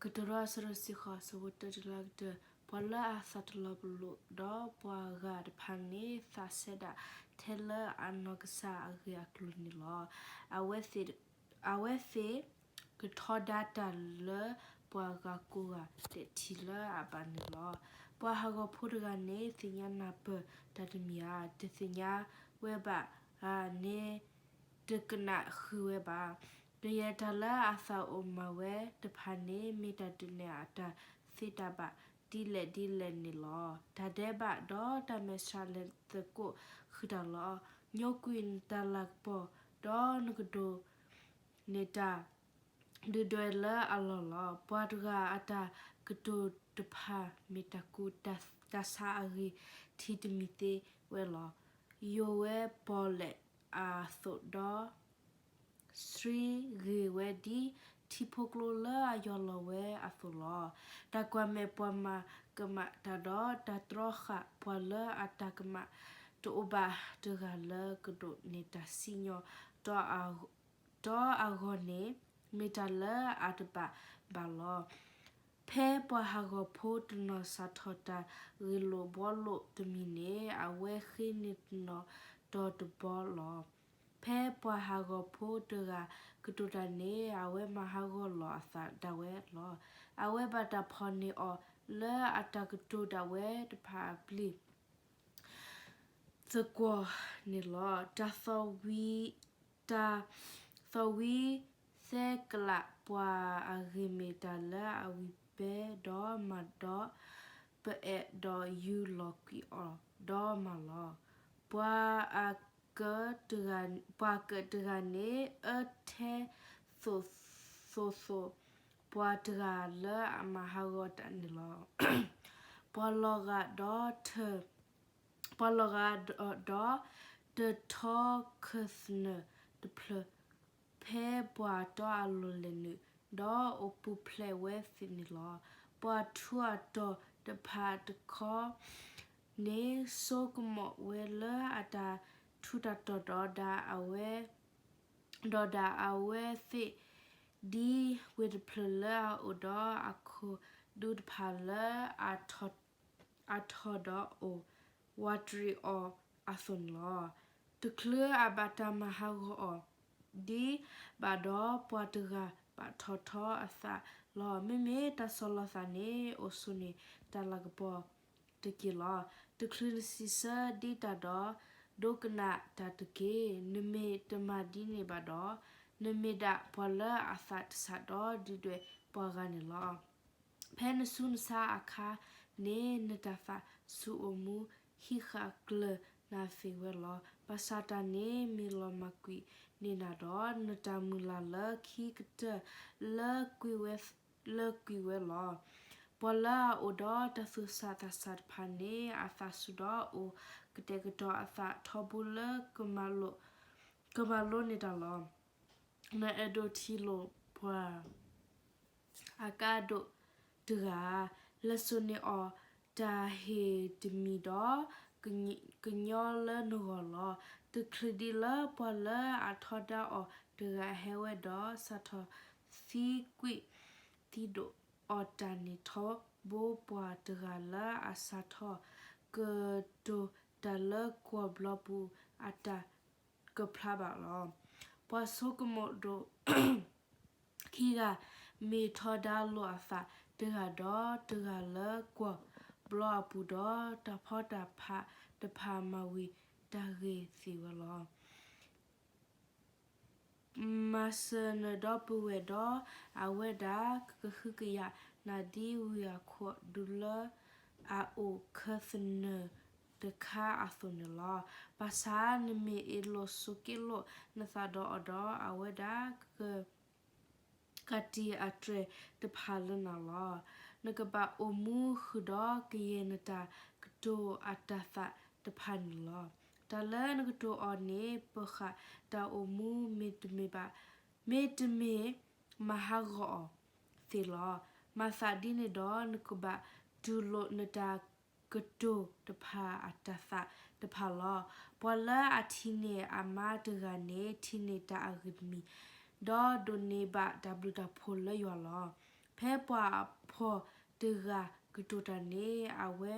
ကတိၤဒိ အဆၢဒိၣ်တဆံဃိး အဆၢဖိတၢ တုၤလၢကတၢၢ်, ပှၤလၢအသးတလီၤပလိာ်ဒီးပှၤဂၤတဖၣ်န့ၣ် သးစဲဒၣ်ထဲလၢအနီၢ်ကစၢ်အဂ့ၢ်အကျိၤန့ၣ်လီၤ. အဝဲသ့ၣ် အဝဲသ့ၣ်ကထီဒါတၢ်လၢပှၤဂၤကိးဂၤဒဲးထံၣ်လၢအဘၣ်န့ၣ်လီၤ. ပှၤဟးဂီၤဖိတဂၤန့ၣ် သ့ၣ်ညါနၢ်ပၢၢ်တၢ်တမံၤဧါ, တသ့ၣ်ညါဝဲဘၣ်ဧါန့ၣ် တကနၣ်ဃုာ်ဝဲဘၣ်. ကယဲၢ်တၢ်လၢအသးအိၣ်မၤဝဲတဖၣ်န့ၣ် မ့ၢ်တၢ်ဒုးနဲၣ်အတၢ်သ့တၢ်ဘၣ်ဒ်လဲၣ်ဒ်လဲၣ်န့ၣ်လီၤ. တၢ်ဒဲးဘးဒီးတၢ်မဲာ်ဆှးလဲၤသကိးဃုာ်တၢ်လီၤ. ညိကွံာ်နတၢ်လၤကပီၤ, ဒီးနကဒိးန့ၢ်တၢ် ဒုၣ်ဒွဲၣ်လၢအလီၢ်လီၤ. ပှၤတဂၤအတၢ်ကတိၤတဖၣ် မ့ၢ်တၢ်ကူၣ်တၢ်ဆးအဂ့ၢ် ထံတမံၤသ့ဝဲလီၤ. ယိာ်ဝဲပီၣ်လဲၣ်အသိးဒီး ဆှံဂ့ၤဝဲဒ်ထံဖိကျိလၢအယီၢ်လီၤဝဲအသိးလီၤ. တၢ်ကွၢ်မဲာ်ပှၤမၤကမၣ်တၢ်ဒီး တၢ်တြီဃာ်ပှၤလၢအတၢ်ကမၣ်တအိၣ်ဘၣ်တဂၤလၢကဒိးန့ၢ်တၢ်စံၣ်ညီၣ် ဒီးအဂီၢ်န့ၣ် မ့ၢ်တၢ်လၢအတဘၣ်ဘၣ်လီၤ. ဖဲပှၤဟးဂီၤဖိတနီၤစးထီၣ်တၢ်ဂ့ၢ်လိာ်ဘှီလိာ်တမံၤန့ၣ် အဝဲဃ့န့ၢ်တနီၤဒီးတဘီလီၤ. ဖဲပှၤဟးဂီၤဖိတဂၤကတိၤတၢ်န့ၣ် အဝဲမၤဟးဂီၤလီၤအသးဒၣ်ဝဲလီၤ. အဝဲဘၣ်တၢ်ဖီၣ်န့ၢ်အီၤလၢအတၢ်ကတိၤဒၣ်ဝဲတဖၣ်အပျ့ၤ သကွီၤန့ၣ်လီၤ. တၢ်သီဝံ, တၢ်သီဝံသဲကလးပှၤအဂ့ၢ်မ့ၢ်တၢ်လၢအဝံၤဘဲဒီးမၤဒီး ပအဲၣ်ဒီးယူလီၤကွံာ်အီၤဒီးမၤလီၤ. ပှၤအက, ပှၤကတဂၤန့ၣ် အၢထဲသိးသိးသိး ပှၤတဂၤလၢအမၤဟးဂီၤတၢ်န့ၣ်လီၤ. ပှၤလီၤဂာ်ဒီး ပှၤလီၤဂာ်ဒီး တထီခၢၣ်သနၢၣ်တဖျၢၣ် ဖဲပှၤတီအလိၤလဲၣ်နုာ်, ဒီးအိၣ်ပူၤဖျဲးဝဲသ့ၣ်န့ၣ်လီၤ. ပှၤထူးအတီၤတဖၣ်တခီန့ၣ် ဆိကမိၣ်ဝဲလၢအတၢ်ထူးတၢ်တီၤဒီးဒၣ်အဝဲ ဒီးဒၣ်အဝဲသ့ၣ် ဒ်ဝ့ၢ်တဖျၢၣ်လၢအအိၣ်ဒီးအခိၣ်ဒူတဖၣ်လၢ အထီၣ်ဒီးအိၣ်ဝးတရံးအီၤအသိးန့ၣ်လီၤ. တချုးအဘၣ်တၢ်မၤဟးဂီၤအီၤ ဒံးဘၣ်ဒီး ပှၤတဂၤဘၣ်ထီၣ်ထီအသးလီၤ. မ့မ့ၢ်တၢ်ဆီၣ်လီၤသးန့ၣ် အိၣ်ဆိးန့ၢ်တၢ်လၤကပီၤတက့ၢ်လီၤ. တချုးနစံးဆၢဒံးတၢ်ဒီး ဒိကနၣ်တၢ်တက့ၢ်. နမ့ၢ်တမၤဒ်န့ၣ်ဘၣ်ဒီး နမ့ၢ်ဒၣ်ပှၤလၢအသးတဆးဒီးဒုၣ်ဒွဲၣ်ပှၤဂၤန့ၣ်လီၤ. ဖဲနဆူနဆါအခါန့ၣ် နတၢ်သးဆူၣ်အိၣ်မူဟံးဃာ်ကျၢၤနၤသ့ဝဲလီၤ. ဘၣ်ဆၣ်တၢ်န့ၣ် မ့ၢ်လီၤမၢ်ကွံာ်န့ၢ်နၤဒီး နတၢ်မုၢ်လၢ်လၢခံကတၢၢ်လၢကွံာ်ဝဲလီၤ. ပှၤလၢအအိၣ်ဒီးတၢ်သူၣ်ဆးသးဆးတဖၣ်န့ၣ် အသးဆူၣ်ဒီးအိၣ်ကတဲာ်ကတီၤအသးထီဘိလၢ ကမၤလိန့ၢ်တၢ်လီၤ. နအဲၣ်ဒိးထံၣ်လိာ်ပှၤ အကါဒိၣ်တဂၤဧၢ, လဲၤစိာ်န့ၢ်အီၤတၢ်ဟ့ၣ်တမံၤဒီး ကညီလၢနဂီၢ်လီၤ. တချုးဒံးလၢပှၤလၢအထီဒါအီၤတဂၤဟဲဝဲဒီး စးထီၣ်သံကွံာ်သံဒိးအီၤတၢ်န့ၣ် ထီဘိပှၤတဂၤလၢအစးထီၣ်ကတိၤတၢ်လၢကွီၢ်ဘျီပူၤအတၢ်ကဖျါဘၣ်လီၤ. ပှၤဆိကမိၣ်ဒိၣ် ခံဂၤ မ့ၢ်ထီဒါလိာ်အသးတဂၤဒီးတဂၤလၢကွီၢ်ဘျီအပူၤဒီး တၢ်ဖီတၢ်ဖးတဖၣ်မၤဝံၤတၢ်ဂ့ၤသ့ဝဲလီၤ. မၤစၢၤနဒီပုၢ်ဝဲၢ်ဒီး အဝဲဒၣ်ကကဟုကယာ်နၤဒ်ဝ့ၢ်အခိၣ်ဒူလၢ အအိၣ်ခၢၣ်သနၢၣ်တခါအသိးန့ၣ်လီၤ. ဘၣ်ဆၣ်နမ့ၢ်အ့ၣ်လိာ်ဆိးက့လိာ်နသးဒီးအီၤဒီး အဝဲဒၣ်က ကတံာ်အတြဲၤတဖၣ်လၢနၤလီၤ. နကဘၣ်အိၣ်မူဃုာ်ဒီးကယဲၢ်နတၢ်ကတိၤအတၤသၣ်တဖၣ်န့ၣ်လီၤ. တၢ်လၢနကတိၤအီၤန့ၣ် ပဃၣ်တၢ်အိၣ်မူမ့တမ့ၢ်ဘၣ်, မ့တမ့ၢ်မၤဟးဂီၤအီၤသ့လီၤ. မၤသးဒ်န့ၣ်ဒီး နကဘၣ်တူၢ်လိာ်နတၢ်ကတိၤတဖၣ်အတၤသၣ်တဖၣ်လီၤ. ပှၤလၢအထံၣ်န့ၢ်အမါတဂၤန့ၣ် ထံၣ်န့ၢ်တၢ်အဂ့ၢ်တမံၤ, ဒီးဒိးန့ၢ်ဘၣ်တၢ်ဘျုးတၢ်ဖှိၣ်လၢယွၤလီၤ. ဖဲပှၤဖှီၣ်တဂၤကတိၤတၢ်န့ၣ် အဝဲ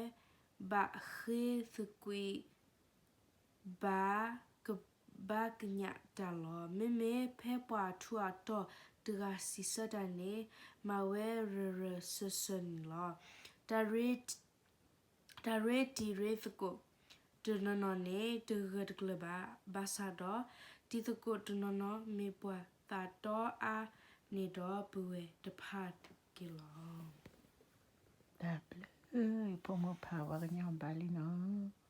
ဘၣ်ဃ့သကွံာ် ဘၣ်ကညးတၢ်လီၤ. မ့မ့ၢ်ဖဲပှၤထူးအတီၤတဂၤစံးဆၢတၢ်န့ၣ် မၤဝဲရၢၤရၢၤစၢၤစၢၤန့ၣ်လီၤ. တၢ်ရ့တံၤရ့သကိးတနီၤနီၤန့ၣ် တဂၢၢ်တကျၢၤဘၣ်. ဘၣ်ဆၣ်ဒီး တံၤသကိးတနီၤနီၤ မ့ၢ်ပှၤသးတီအါန့ၢ်ဒီး ပုၢ်ဝဲၢ်တဖၣ်တက့ၢ်လီၤ. တၢ်ဘျုး ဖိမုၣ်ဖး ပှၤကညီဘၣ်လံနီၤ.